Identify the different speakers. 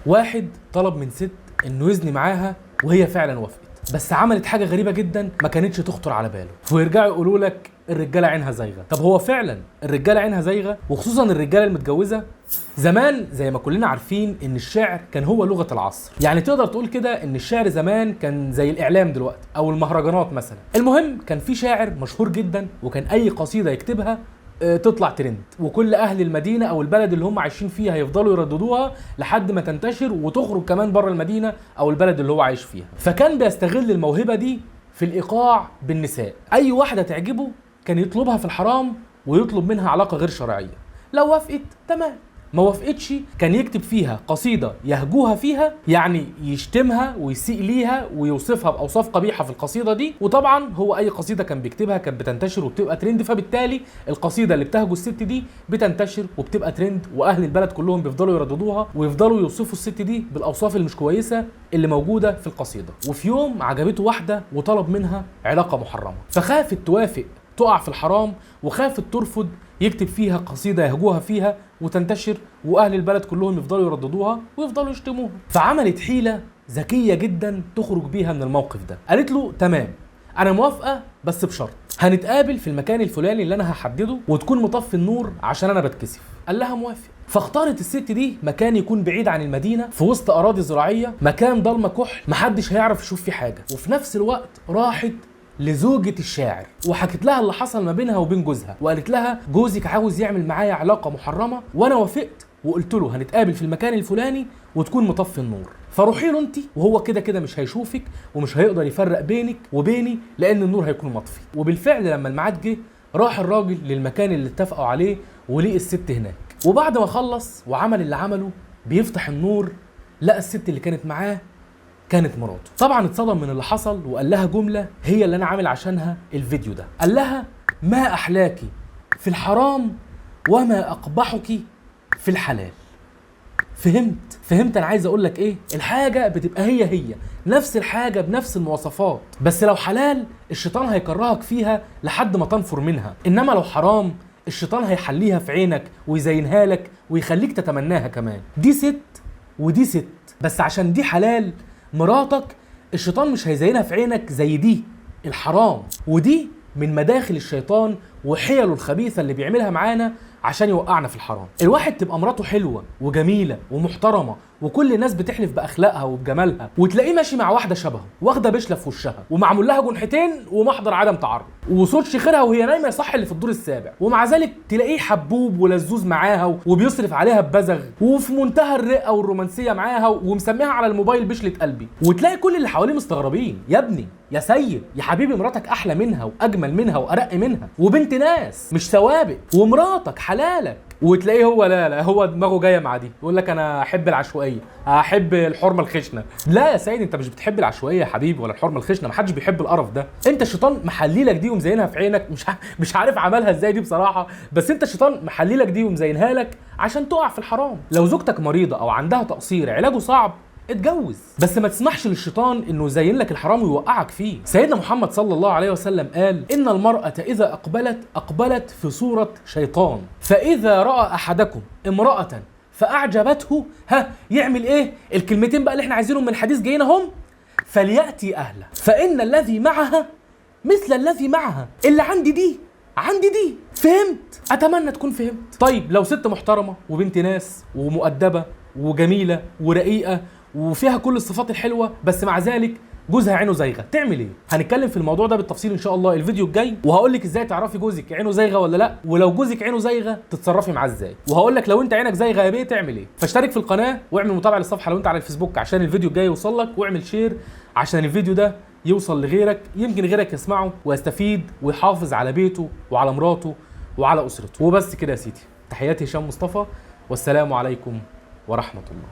Speaker 1: واحد طلب من ست انه يزني معاها وهي فعلا وافقت، بس عملت حاجة غريبة جدا ما كانتش تخطر على باله. ويرجعوا يقولوا لك الرجالة عينها زايغه. طب هو فعلا الرجالة عينها زايغه، وخصوصا الرجالة المتجوزه؟ زمان زي ما كلنا عارفين ان الشعر كان هو لغة العصر، يعني تقدر تقول كده ان الشعر زمان كان زي الاعلام دلوقتي او المهرجانات مثلا. المهم كان في شاعر مشهور جدا، وكان اي قصيدة يكتبها تطلع ترند، وكل اهل المدينة او البلد اللي هم عايشين فيها يفضلوا يرددوها لحد ما تنتشر وتخرج كمان بره المدينة او البلد اللي هو عايش فيها. فكان بيستغل الموهبة دي في الايقاع بالنساء، اي واحدة تعجبه كان يطلبها في الحرام ويطلب منها علاقة غير شرعية، لو وافقت تمام، ما وافقتش كان يكتب فيها قصيدة يهجوها فيها، يعني يشتمها ويسيء ليها ويوصفها باوصاف قبيحة في القصيدة دي. وطبعا هو اي قصيدة كان بيكتبها كانت بتنتشر وبتبقى ترند، فبالتالي القصيدة اللي بتهجو الست دي بتنتشر وبتبقى ترند، واهل البلد كلهم بيفضلوا يرددوها ويفضلوا يوصفوا الست دي بالاوصاف اللي مش كويسة اللي موجودة في القصيدة. وفي يوم عجبته واحدة وطلب منها علاقة محرمة، فخافت توافق تقع في الحرام، وخافت ترفض يكتب فيها قصيدة يهجوها فيها وتنتشر واهل البلد كلهم يفضلوا يرددوها ويفضلوا يشتموها. فعملت حيله ذكية جدا تخرج بيها من الموقف ده. قالت له تمام انا موافقة بس بشرط، هنتقابل في المكان الفلاني اللي انا هحدده وتكون مطفي النور عشان انا بتكسف. قال لها موافق. فاختارت الست دي مكان يكون بعيد عن المدينة، في وسط اراضي زراعية، مكان ضلمة كحل محدش هيعرف يشوف فيه حاجة. وفي نفس الوقت راحت لزوجة الشاعر وحكت لها اللي حصل ما بينها وبين جوزها، وقالت لها جوزك عاوز يعمل معايا علاقة محرمة وانا وافقت وقلت له هنتقابل في المكان الفلاني وتكون مطفي النور، فروحي له انت وهو كده كده مش هيشوفك ومش هيقدر يفرق بينك وبيني لان النور هيكون مطفي. وبالفعل لما الميعاد جه راح الراجل للمكان اللي اتفقوا عليه ولقي الست هناك، وبعد ما خلص وعمل اللي عمله بيفتح النور لقى الست اللي كانت معاه كانت مراته. طبعا اتصدم من اللي حصل وقال لها جملة هي اللي انا عامل عشانها الفيديو ده. قال لها ما احلاكي في الحرام وما اقبحك في الحلال. فهمت انا عايز اقول لك ايه؟ الحاجة بتبقى هي هي نفس الحاجة بنفس المواصفات، بس لو حلال الشيطان هيكرهك فيها لحد ما تنفر منها، انما لو حرام الشيطان هيحليها في عينك ويزينها لك ويخليك تتمناها كمان. دي ست ودي ست، بس عشان دي حلال مراتك الشيطان مش هيزينها في عينك زي دي الحرام. ودي من مداخل الشيطان وحيله الخبيثة اللي بيعملها معانا عشان يوقعنا في الحرام. الواحد تبقى مراته حلوة وجميلة ومحترمه وكل الناس بتحلف باخلاقها وبجمالها، وتلاقيه ماشي مع واحدة شبهه واخده بشله في وشها ومعمول لها جنحتين ومحضر عدم تعرض وصوت شخيرها وهي نايمة يصح اللي في الدور السابع، ومع ذلك تلاقيه حبوب ولزوز معاها وبيصرف عليها ببزغ وفي منتهى الرقة والرومانسيه معاها ومسميها على الموبايل بشله قلبي. وتلاقي كل اللي حواليه مستغربين، يا ابني يا سيد يا حبيبي مراتك احلى منها واجمل منها وارق منها وبنت ناس مش سوابق ومراتك حلالك. وتلاقيه هو لا هو دماغه جاية مع دي، يقول لك انا احب العشوائية، احب الحرمة الخشنة. لا يا سيد انت مش بتحب العشوائية يا حبيبي ولا الحرمة الخشنة، محدش بيحب القرف ده. انت الشيطان محليلك دي ومزينها في عينك، مش عارف عملها ازاي دي بصراحة، بس انت الشيطان محليلك دي ومزينها لك عشان تقع في الحرام. لو زوجتك مريضه او عندها تقصير علاجه صعب اتجوز، بس ما تسمحش للشيطان انه يزين لك الحرام ويوقعك فيه. سيدنا محمد صلى الله عليه وسلم قال ان المرأة اذا اقبلت اقبلت في صورة شيطان، فاذا رأى احدكم امرأة فاعجبته ها يعمل ايه؟ الكلمتين بقى اللي احنا عايزينهم من الحديث جايين اهم، فليأتي اهله فان الذي معها مثل الذي معها. اللي عندي دي عندي دي. فهمت؟ اتمنى تكون فهمت. طيب لو ست محترمة وبنت ناس ومؤدبة وجميلة ورقيقة وفيها كل الصفات الحلوة، بس مع ذلك جوزها عينه زايغه، تعمل ايه؟ هنتكلم في الموضوع ده بالتفصيل ان شاء الله الفيديو الجاي، وهقول لك ازاي تعرفي جوزك عينه زايغه ولا لا، ولو جوزك عينه زايغه تتصرفي معاه ازاي، وهقول لك لو انت عينك زايغه يا بيه تعمل ايه. فاشترك في القناة واعمل متابعه للصفحه لو انت على الفيسبوك عشان الفيديو الجاي يوصل لك، واعمل share عشان الفيديو ده يوصل لغيرك، يمكن غيرك يسمعه ويستفيد ويحافظ على بيته وعلى مراته وعلى اسرته. وبس كده يا سيدي، تحياتي هشام مصطفى، والسلام عليكم ورحمة الله.